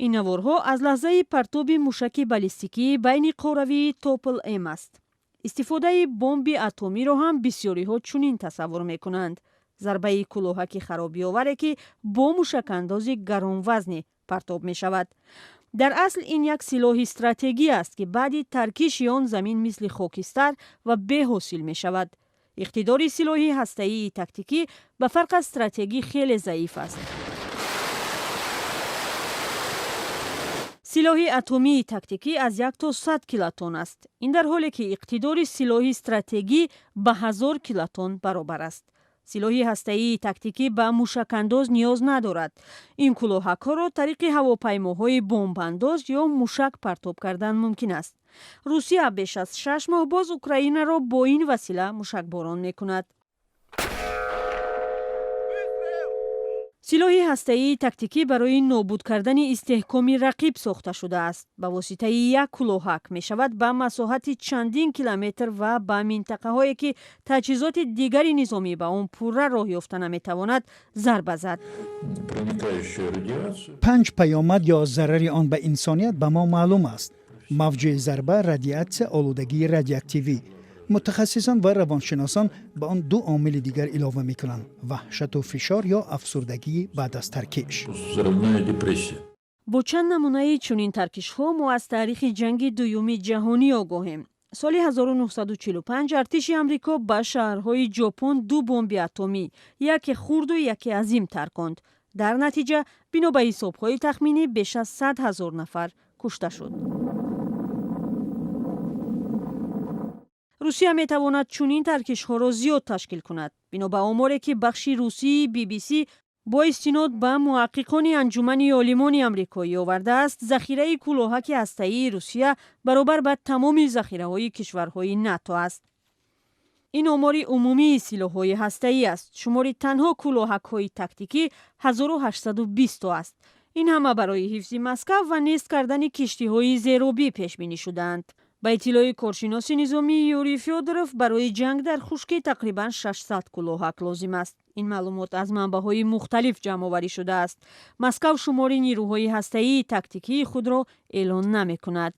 Ин наворҳо аз лаҳзаи партоби мушаки баллистикии байни қорравии Топол М аст. Истифодаи бомби атомиро ҳам бисёриҳо чунин тасаввур мекунанд: зарбаи кӯлоҳаки харобиоваре, ки бо мушакандози гаронвазне партоб мешавад. Дар асл ин як силоҳи стратегӣ аст, ки баъди таркиши он замин мисли хокистар ва беҳосил мешавад. Иқтидори силоҳи ҳастаии тактикӣ ба фарқ аз стратегӣ хеле заиф аст. Силоҳи атомии тактикӣ аз 1 то 100 килотон аст. Ин дар ҳоле ки иқтидори силоҳи стратегӣ ба 1000 килотон баробар аст. Силоҳи ҳастаии тактикӣ ба мушакандоз ниёз надорад. Ин кӯлоҳакҳоро тариқи ҳавопаймоҳои бомбандоз ё мушак партоб кардан мумкин аст. Русия беш аз 6 моҳ боз Украинаро бо ин васила мушакборон мекунад. Силоҳи ҳастаии тактикӣ барои нобуд кардани истеҳкоми рақиб сохта шудааст. Ба воситаи як кӯлоҳак мешавад ба масоҳати чандин километр ва ба минтақаҳое, ки таҷҳизоти дигари низомӣ ба он пурра роҳ ёфта наметавонад, зарба зад. Панҷ паёмад ё зарари он ба инсоният ба мо маълум аст: мавҷи зарба, радиатсия, олудагии радиоактивӣ. Мутахассисон ва равоншиносон ба он ду омили дигар илова мекунанд: ваҳшату фишор ё афсурдагии баъд аз таркиш. Бо чанд намунаи чунин таркишҳо мо аз таърихи ҷанги Дуюми Ҷаҳонӣ огоҳем. Соли 1945 артиши Амрико ба шаҳрҳои Ҷопон ду бомби атомӣ, яке хурду яке азим, тарконд. Дар натиҷа, бино ба ҳисобҳои тахминӣ, беш аз 100 000 нафар кушта шуд. Русия метавонад чунин таркишҳоро зиёд ташкил кунад. Бино ба оморе, ки бахши русии BBC бо истинод ба муҳаққиқони Анҷумани олимони амрикоӣ овардааст, захираи кӯлоҳаки ҳастаии Русия баробар ба тамоми захираҳои кишварҳои НАТО аст. Ин омори умумии силоҳҳои ҳастаӣ аст. Шумори танҳо кӯлоҳакҳои тактикӣ 1820 аст. Ин ҳама барои ҳифзи Москав ва нест кардани киштиҳои зеробӣ пешбинӣ шудаанд. Ба иттилои коршиноси низомӣ Юрий Фёдоров, барои ҷанг дар хушкӣ тақрибан 600 кӯлоҳак лозим аст. Ин маълумот аз манбаъҳои мухталиф ҷамъоварӣ шудааст. Москав шумори нирӯҳои ҳастаии тактикии худро эълон намекунад.